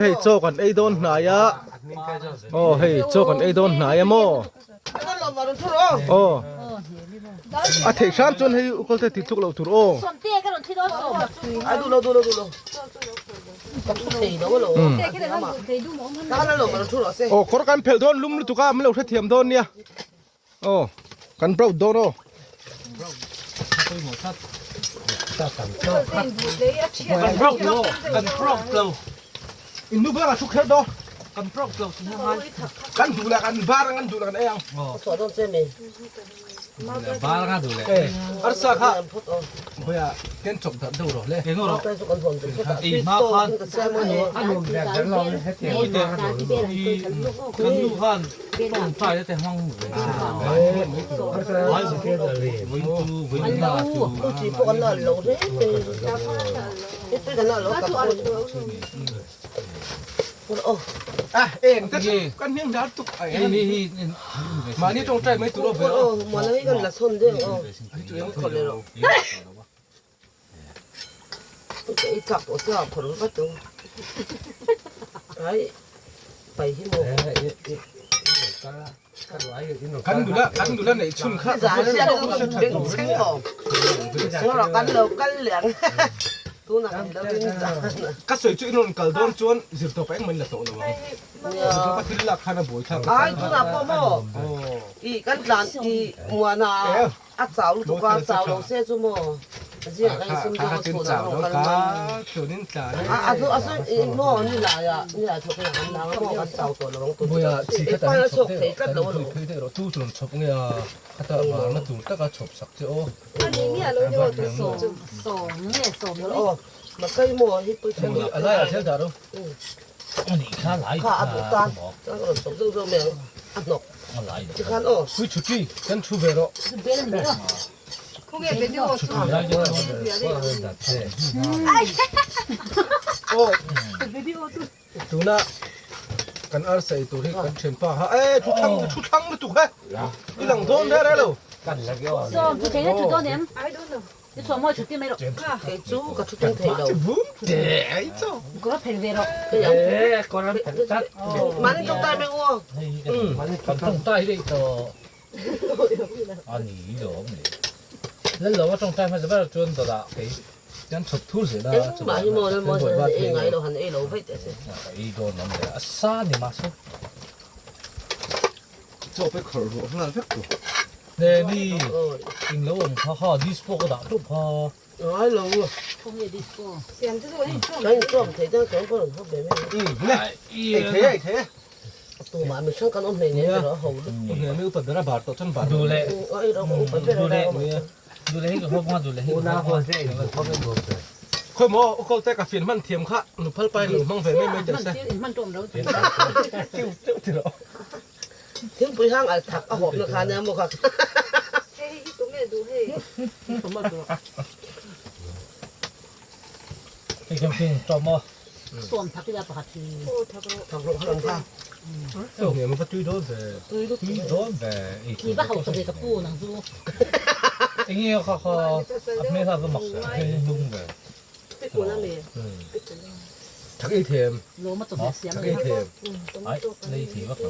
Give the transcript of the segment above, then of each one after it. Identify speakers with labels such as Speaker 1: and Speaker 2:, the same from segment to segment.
Speaker 1: Hei chaw kan ei dawn hnai a aw hei chaw kan ei dawn hnai a maw aw a theih hram chuan hei ukal te tih tluk loh tur aw aw kawr kan phelh dawn lum lutuk a min lo hrethiam dawn nia. Aw kan proud dawn aw.
Speaker 2: Kan proud lo kan proud lo.
Speaker 1: In nu bang a thu kher daw.
Speaker 2: Kan proud lo ti ngai.
Speaker 1: Kan duh la kan bar ang kan duh la kan ei ang.
Speaker 2: Bar nga duh le.
Speaker 1: Arsa kha boya ken chok dat deuh ro le.
Speaker 2: Eng ro. Ei ma khan moi te kan nu khan
Speaker 1: Mahni tawngtai mai tur aw ve aw. Kan nula kan nula neih chhun kha ka sawi chu i rawn kal dawn chuan zir tawp engmah in la tawh lo ang zir tawp a thil lak khan a buai thlak
Speaker 3: A chau lutuk a, chau lo se chu maw ziak a insum deuh a chhun ang rawh kal mai. A a a sawi i maw ni lai ah ni lai thawk in an lang a maw kan chau tawh lo ang tun chu i pan a chhuak thei tlat lo alawm. Aw makai maw hi pui thei kha a duh tan chuan ka rawn chhawp zeuh zeuh mai ang a hnawk tikhan aw.
Speaker 1: Pui chhuti kan thu ve rawh. Aw tuna kan arsa ei tur hi kan thianpa ha e thu thlang thu thlang lutuk he i lang dawn reng reng lo.
Speaker 3: Kei chu ka thu tung thei lo. Mahni tawngtai mai u aw.
Speaker 2: Kan tawngtai daih tawh a ni lawm le. Lal lo a tawngtai hmasa ber chuan dawrah kei kan chhawp thur zel a.
Speaker 3: Engmah hi maw lal maw ei ngai lo han ei lo vaih teh se.
Speaker 2: Ka ei dawn awm le a sa ni mahse.
Speaker 1: Chaw pe khawrh ruah nghal vek tu.
Speaker 2: Nge ni eng lo awm kha kha disco ka dah tawp kha.
Speaker 3: Ngai lo. Kan inchawm thei deuh chuan ka rawn hawp ve mai ang.
Speaker 1: Ne ei thei ei thei e.
Speaker 3: Tumah mihring kan awm hleinem ber a ho lutuk.
Speaker 1: Nge mi upa ber a bar tawh chuan bar.
Speaker 2: Duh leh
Speaker 3: Ai ro ka upa ber a
Speaker 2: duh leh
Speaker 3: ro mai.
Speaker 2: duh leh hi ka hawp nga duh leh hi ka hawp nga.
Speaker 1: Khawi maw ukawlte ka fian hman thiam kha nuphal pai lo hmang ve mai mai teh se. Tiu teuh ti rawh.
Speaker 3: Thingpui hang al thak a hawpna kha nia maw kha.
Speaker 2: Hei kan fin tawp maw.
Speaker 3: Thak rawh hlawm kha.
Speaker 1: Nge maw va tui dawn ve.
Speaker 2: Tui dawn ve. Enge kha kha a hmel kha va mak hnung ve.
Speaker 1: Thak ei them. Thak ei them.
Speaker 2: Ai nei thei vak lo.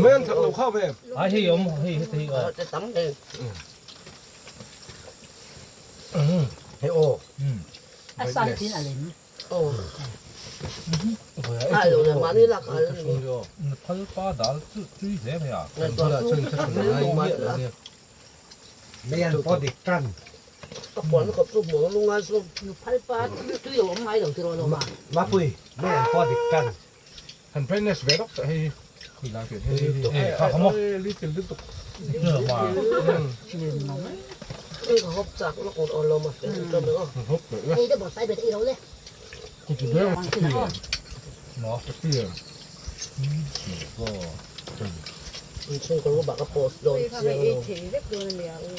Speaker 1: Mai an thak lo kha ve.
Speaker 2: Ai hei awm hei hei hei aw.
Speaker 3: Tam hei.
Speaker 1: Hei aw.
Speaker 4: A sa thin a lem.
Speaker 3: Aw. Ai lo na mani lak al ni.
Speaker 2: Phal pa dal chu tui hle mai a.
Speaker 5: Mian pawh dik tan.
Speaker 3: A puan khawp chu hmuh ang lungai chu.
Speaker 4: Nu phal pa tui lo awm ngai lo tiraw lo ma.
Speaker 5: Mapui, mian pawh dik tan.
Speaker 1: Han brightness ve rawk tawh hei khui lai fian hei
Speaker 2: hei kha kha maw.
Speaker 1: Little lutuk.
Speaker 2: Ma.
Speaker 3: Hei ka hawp chak lawk aw lo ma fel ṭawm eng aw.
Speaker 1: Hawp leh la.
Speaker 4: Hei te bawrhsai ve te i lo le.
Speaker 1: Ku ti ber
Speaker 2: Maw.
Speaker 1: Ka ti.
Speaker 3: Inchhung ka rubah ka post dawn chiang lo.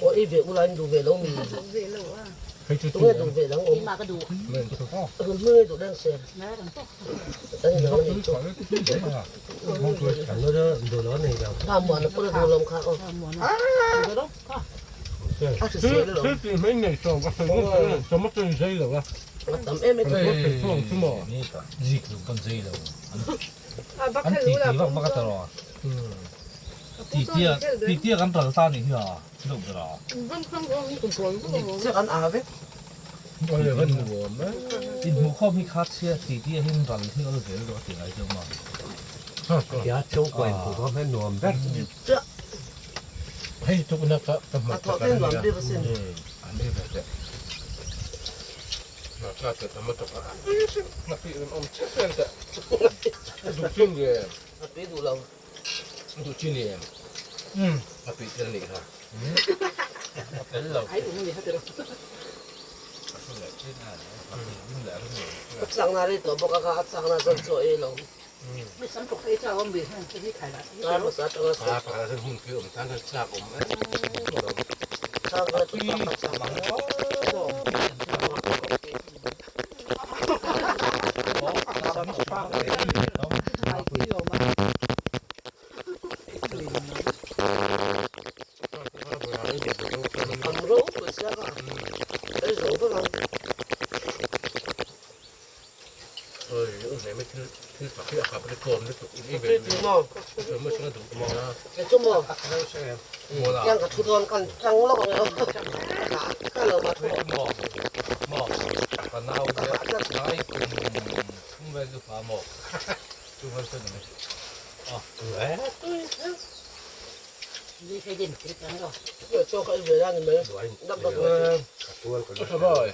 Speaker 3: Aw ei ve ula in duh ve lo mi. Tunge duh ve dang awm. Hming ei duh dang se. Kha muan a pawn a duh lawm kha aw. A hrisel alawm. A tam em em.
Speaker 2: Zik lu kan zei lo. An ti ti vak vak a ta rawh. Ti tia ti tia kan ral ta nih hi a deuh ber a.
Speaker 3: Dik chiah kan a vek.
Speaker 2: Inhmuh khawm hi kha chhia ti tia hin ral hi ol zel deuh a ti ngai deuh ma.
Speaker 5: Tia chhungkua inhmuh khawm hi nuam ber.
Speaker 3: Dik chiah.
Speaker 1: Hei tukna ka ka hman
Speaker 3: A thawh te nuam bik asin.
Speaker 1: An ei ve teh. Hmarcha te tomato kha a tui a awm chiah em teh. Duh chin nge?
Speaker 3: A tui duh lo.
Speaker 1: Duh chin nge? A tui tel nih kha.
Speaker 2: A tel lo.
Speaker 3: A chakna rei tawh bawk a kha a chakna chuan chaw ei lo. Tar hmasa atanga sawi
Speaker 1: A pakhat ah chuan hmun pui awm tan khan chak awm em
Speaker 3: Chak chu chak a chak Am ropui sia ka ei zo vek ang. Chu maw tiang ka thu dawn kan tang lawk ang emaw ka lo va thu chaw ka ei ve la ni mai dap dap mai.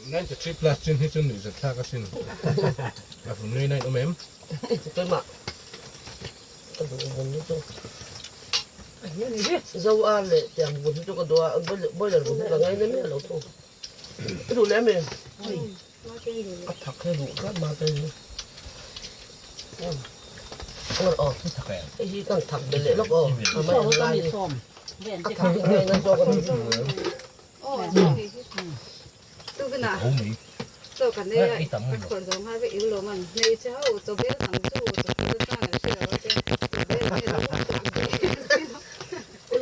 Speaker 1: 93 plus chin hi chu nuihzat thlak asin. A vun nui na in awm em?
Speaker 3: Keimah ka duh vun hi chu Zo a leh tiang vun hi chu ka duh a, boiler vun hi ka ngaina miah lo thung. I duh leh ami? A thak hi duh tlat mah te hi. Aw, hei hi kan thak belh leh lawk aw, a mai ang lai hi. A thak hi ngaina zawk a ni.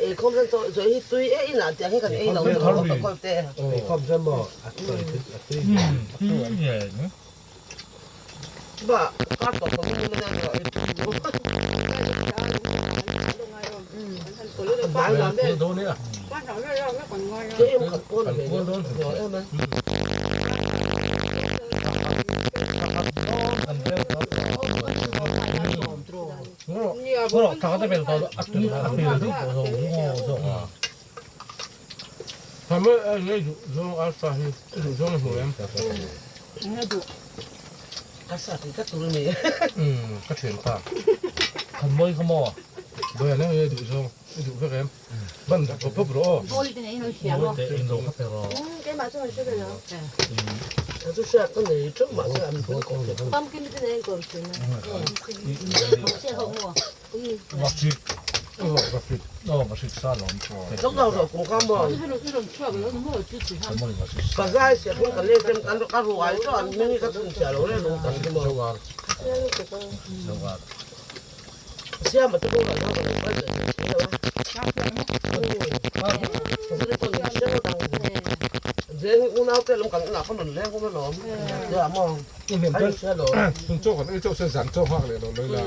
Speaker 3: Eikhawm chuan chaw chaw hi tui e inah tiang hi kan ei lo ka kawl te.
Speaker 5: Eikhawm chuan maw a tui a tui
Speaker 3: Ba kar tawp tawp in nila Arsa tui tlat tur a ni.
Speaker 1: Umm ka thian pa.
Speaker 2: Khan mawi kha maw?
Speaker 1: Bawiah nang nge duh zawng i duh vek em? Ban rak pawp pawp rawh aw.
Speaker 4: Bawi te nei
Speaker 2: Bawi te in lo kha pe rawh.
Speaker 6: Keimah chu an hre ve lo.
Speaker 3: Ka chu hriat ka nei teuh mahse an bul kawp teh.
Speaker 6: Pumpkin te nei kawm thin a.
Speaker 2: Vahrit. Aw vahrit sa lawm.
Speaker 3: Chok lo rawh kum kha maw? Ka zai siah pawn ka leng tem kan ka ruai chu an hming hi ka chhun chiah lo reng reng kan hi maw? Siama te pawh kan hau ka lo kal leh thei si lo a. Zeng hi unau te lawm kan inah khan rawn leng awm alawm. Tia maw? Ai hria lo.
Speaker 1: Chung chaw kan ei chauh chuan zan chaw nghak leh lo lawi la.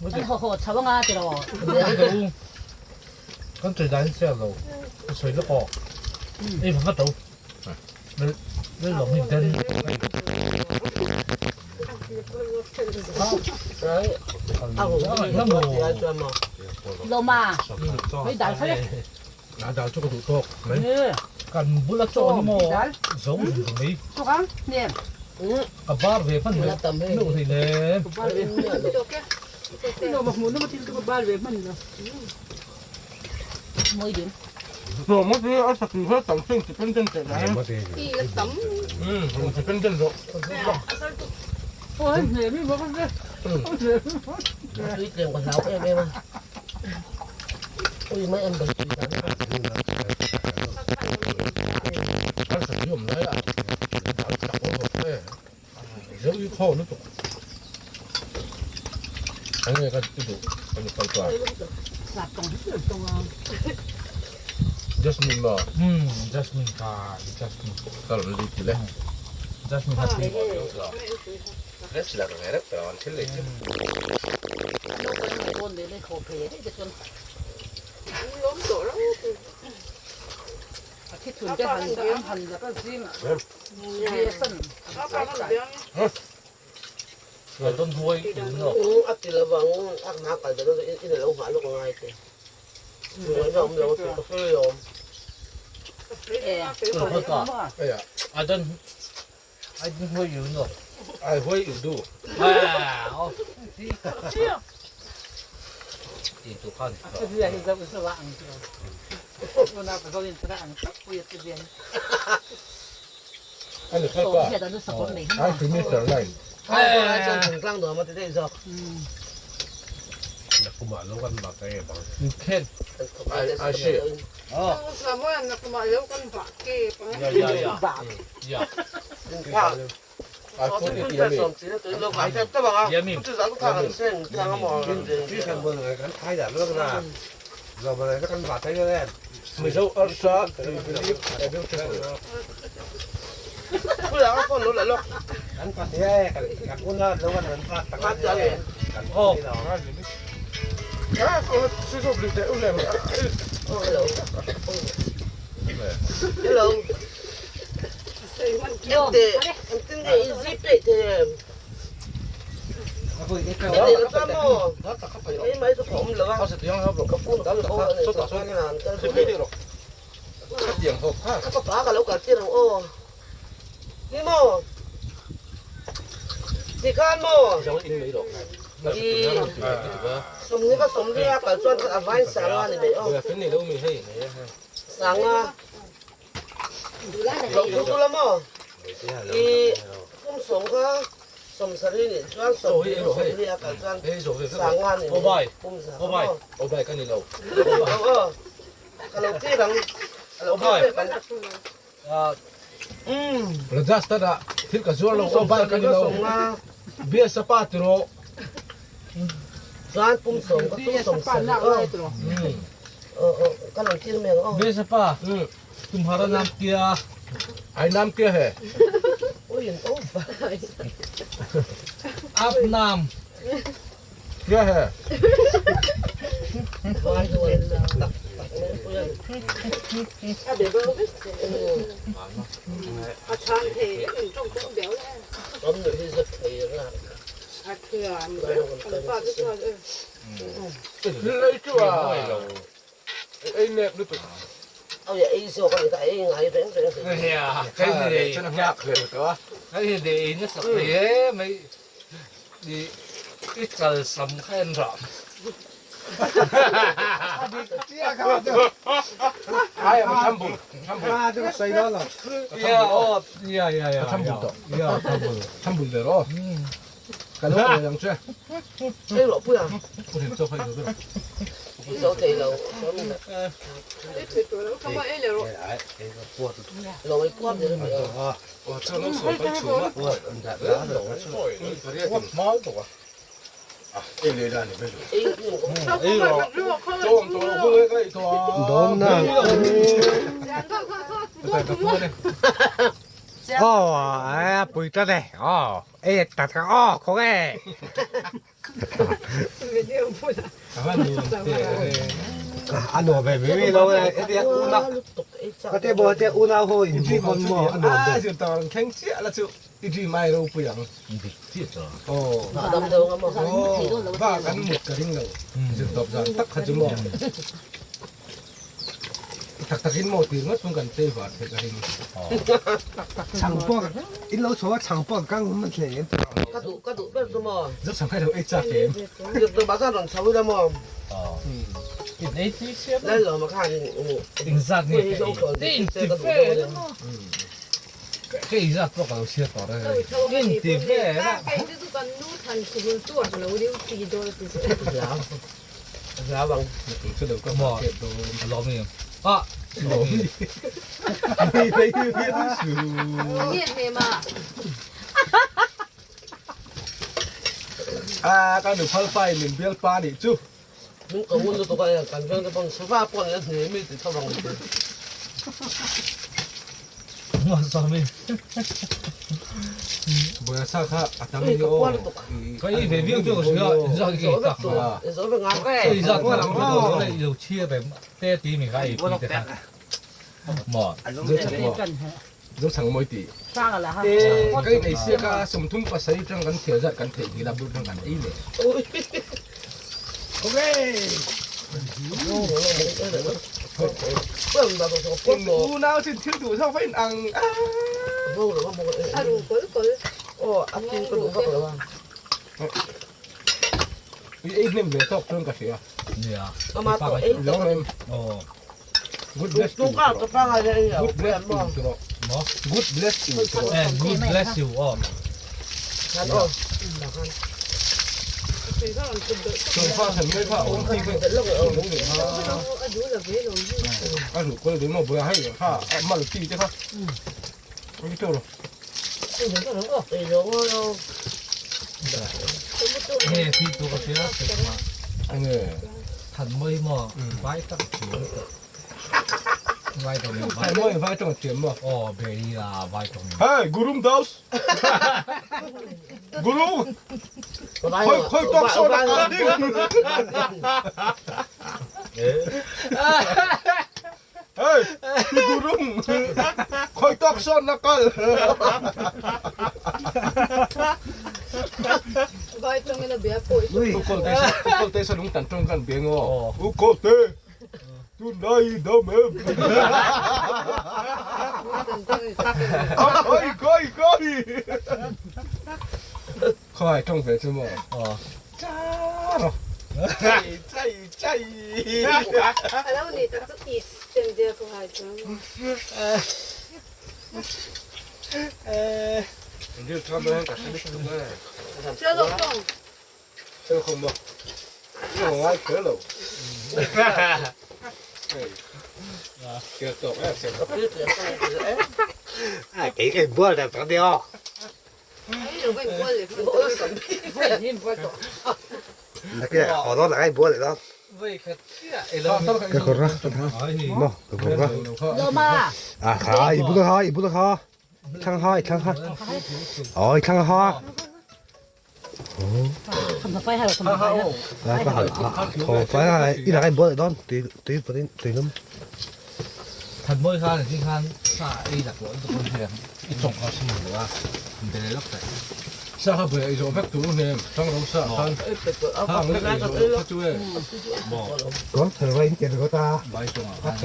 Speaker 4: An haw haw chho anga ti rawh.
Speaker 2: Kan tui dan hi chiah lo. Ka sawi lawk aw. Ei va va to. Lal lawm hi den.
Speaker 4: Lawma, hei dal kha le.
Speaker 1: A dal chu ka duh tawk mai.
Speaker 2: Kan bula chaw hi maw zo zung zung mai. Ka bar ve hman meuh hlei le.
Speaker 3: Tui tlem ka hlau em em a. Ui mai an bal tui dan kha.
Speaker 1: Jasmine maw?
Speaker 2: Umm Jasmine ka Jasmine.
Speaker 1: Ka rawn lut le.
Speaker 2: Jasmine kha tui.
Speaker 3: A ti lovang a hma kal dan chu in alo nghah lawk angai te ngaihna awm lo tih ka hre lawm.
Speaker 2: I don't I don't know you know.
Speaker 1: I why you do. I finish the line. You can. I see.
Speaker 2: Yeah.
Speaker 1: I put it yummy.
Speaker 2: Yummy.
Speaker 1: Mizo arsa believe beautiful.
Speaker 2: Oh.
Speaker 3: Hello. Sanga
Speaker 1: Rajasthan ah thil ka zuar lo aw bai ka ni lo bia sapa tiro
Speaker 2: Bia sapa tumhara naam kya
Speaker 1: ai naam kya hai
Speaker 2: aap naam
Speaker 1: kya hai Lei chu a ei nek lutuk.
Speaker 2: Cái để nó sập thế mấy đi ít cần sầm khen rõ.
Speaker 1: Ai am chambul chambul.
Speaker 2: Ya oh ya ya ya.
Speaker 1: Chambul to.
Speaker 2: Ya chambul.
Speaker 1: Chambul de ro. Ka lo yang che.
Speaker 2: Có thể cho phải được rồi.
Speaker 5: 哦，哎呀，背得咧，哦，哎，大家哦，好嘅。
Speaker 1: 啊，罗白妹妹咯，一啲乌拉，
Speaker 5: 我啲冇啲乌拉好，唔知乜么，
Speaker 1: 啊，就当倾斜啦，就一啲买都不样。哦，哦，ba kan mut ka ring lo. Zir tawp zan tak kha chu maw. Tak takin maw tir ngawt pawn kan tlei var thei ka ring.
Speaker 5: 长波，一路坐长波刚我们嚟。
Speaker 1: Zir sang khai lo ei chak em.
Speaker 2: Exactly. Cái gì đó có xe tỏ ra. In ti ve la.
Speaker 1: Chu lo ka
Speaker 2: Mo.
Speaker 1: ma do.
Speaker 2: Lo mi. À.
Speaker 1: Lo mi. Ai lấy biết su. À, ka nu phal pai min bial pa ni chu. Unau chin thil duh zawk va in ang
Speaker 6: A ru kawl kawl.
Speaker 1: I ei hnem ve tawk chuan ka hria. Good bless you. Good bless you tiro. Good bless you tiro.
Speaker 2: Good bless you aw.
Speaker 1: Chawlhfa than mai kha awm khi kha a ruh kawl ve maw buai hei kha a mal chi te kha eng tur
Speaker 2: Nge thi tu ka hria
Speaker 1: nge
Speaker 2: than mawi maw vai tak thiam tawh vai tawng in
Speaker 1: vai mawi vai tawng thiam maw
Speaker 2: aw beri la vai tawng in
Speaker 1: hey gurum daus guru khoi khoi tawk saw na kal ding hey gurum khoi tawk saw na kal
Speaker 6: Vai tawngin a bia pawh i
Speaker 1: Ukol te sa lung tan tawng kan beng aw Ukol te tunlai dam em Khoi khoi khoi Khoi tawng ve chu maw Cha ro Chai chai chai
Speaker 6: A lo ni tak chu is ten vel ko hai chuan maw.
Speaker 2: Thanmawi khan a zing khan sa ei lak loh lutuk ang hian i tawng kha hrim lo a, bel lawk daih.
Speaker 1: Sa kha buai ei zawh vek tur hnem, hrang lo sa khan hang lek ei zawh loh kha chu e.
Speaker 2: Vai tawngah khan.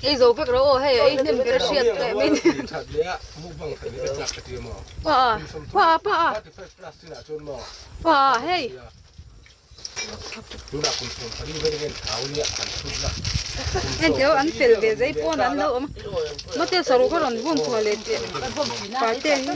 Speaker 6: Ei zo vek rawh aw hei ei hnem ber a hriat leh mai ni. Pa pa pa pa hei. Heng keu an fel ve zai pawn an lo awm a mate saruk a rawn bun chhuah leh tih parte hi.